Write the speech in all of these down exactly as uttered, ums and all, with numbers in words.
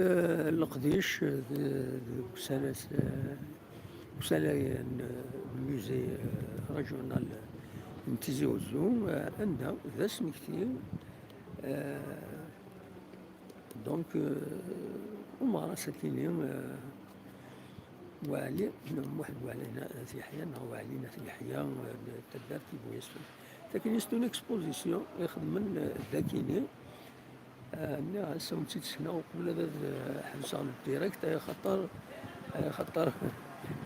Eh, leqdic, eh, de, de usalay, eh, usalay n, eh, musée, eh, régional n Tizi Uzzu, eh, anda d asmekti, eh, donc, eh, umeɣras akini, eh, Waɛli, Muḥend Waɛli n At Yeḥya, neɣ Waɛli n At Yeḥya, eh, n taddart n Buyesfel. Takini c'est une exposition i xedmen, eh, dakini. Eh, nniɣ-as, ad wen-tt-id-sekneɣ uqbel ad, ad, eh, ḥebseɣ le direct, ay xaṭer, ay xaṭer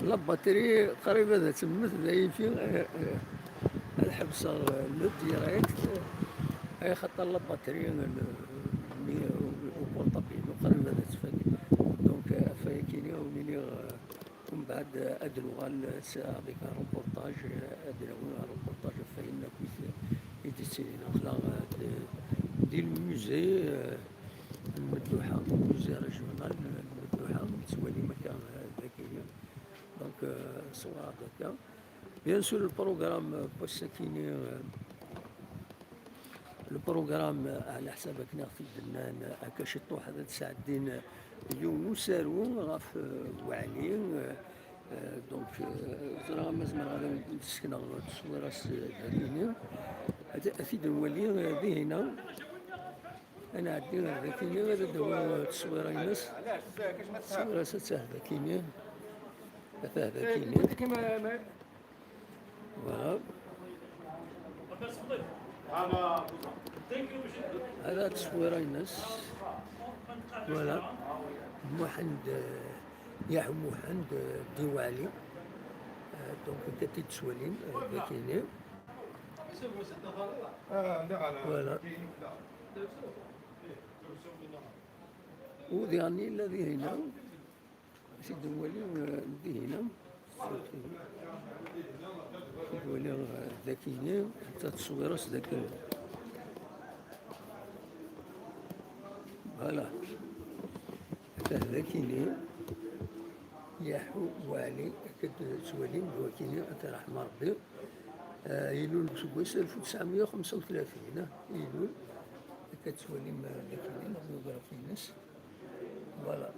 la batterie qrib ad temmet, d ayifi, eh, eh, ad ḥebseɣ, eh, le direct, ay xaṭer la batterie, eh, mi, au portable-inu qrib ad tfak. Donc, eh, ɣef wayakini ad wen-iniɣ, eh, Umbeɛd, eh, ad nuɣal, eh, s-, avec un reportage, eh, ad d-nawi un reportage ɣef wayen akk i d-, i d-yettilin. Aql-aɣ, eh, d-, di le musée, eh, n Medduḥa, musée régional n Medduḥa, nettwali akka, eh, dagi. Donc, eh, ṣewwer-aɣ-d akka. Bien sûr, le programme, eh, n wass-akini, eh, Le programme, ɛla ḥsab akken i ɣ-t-id-nnan, akka ciṭṭuḥ ad sɛeddin yiwen usaru ɣef, eh, Waɛli, eh, eh, donc, eh, ẓriɣ ma zemreɣ ad d-sekneɣ tteswira-s, eh, dagini. Ad, ad t-id-nwali, eh, dihina. Ad nɛeddi ar dagini, ad d-awiɣ tteswira-ines. Tteswira-s atah dagini. Atah dagini. Voilà. هذا تصويرة الناس. Voilà. Muḥend, eh, Yaḥu Muḥend, eh, Diwali. Eh, donc, kati ttwalin, eh, dakini. Voilà. U diɣen yella dihina. Ad t-id-nwali, eh, dihina. Ad t-id-nwali, eh, dakini, ta tteswira-s dakini. Voilà. Atah dakini, Yaḥu Waɛli, akka d-tettwalim, d wakini, ad t-yerḥem Rebbi. Eh, ilul deg useggas alef u tesɛemya u xemsa u tlatin, eh, ilul, akka d-tettwalim, eh, dakini, la biographie-ines. Voilà.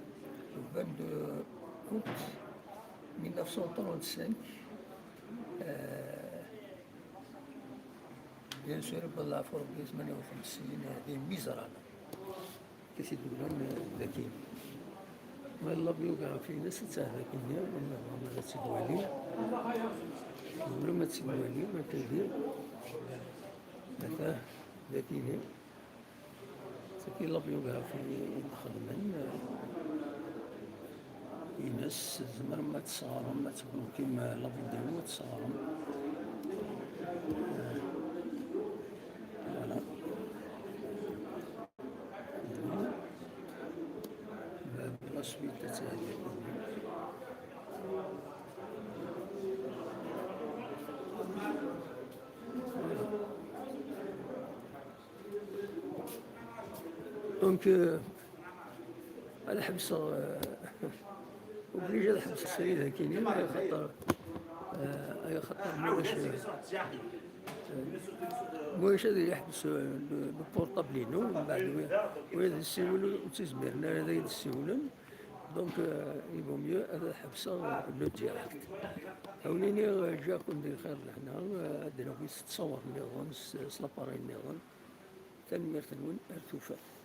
Le vingt-deux août mille neuf cent trente-cinq, euh, bien sûr, Bella Forbes, Mani Oxemsin, des Miserales. Qu'est-ce que c'est, euh, daki. Mais la biographie, c'est ça, daki, mais on a vraiment la petite Wali. Vraiment, petite Wali, ma t'as dit. Attends, daki, Tagi la biographie i d-xedmen, eh, ines, tzemrem ad tesɣerem, ad teblukim, eh, la vidéo, ad tesɣerem. Eh, voilà. Eh, la suite, ad tt-, Donc, euh, ad ḥebseɣ, euh, obligé ad ḥebseɣ srid akini, ay xaṭer, euh, ay xaṭer ma ulac, euh, ma ulac ad yeḥbes, euh, le, le portable-inu, mbeɛd wi, wi ad yessiwel ur ttizmiren ara ad iyi-d-ssiwlen. Donc, euh, il vaut mieux ad ḥebseɣ le direct. Ad wen-iniɣ, euh, ǧǧiɣ-ken di lxir d lehna, euh, ad d-nawi s ttṣawer nniḍen, s, s l'appareil nniḍen. Tanemmirt-nwen, ar tufat.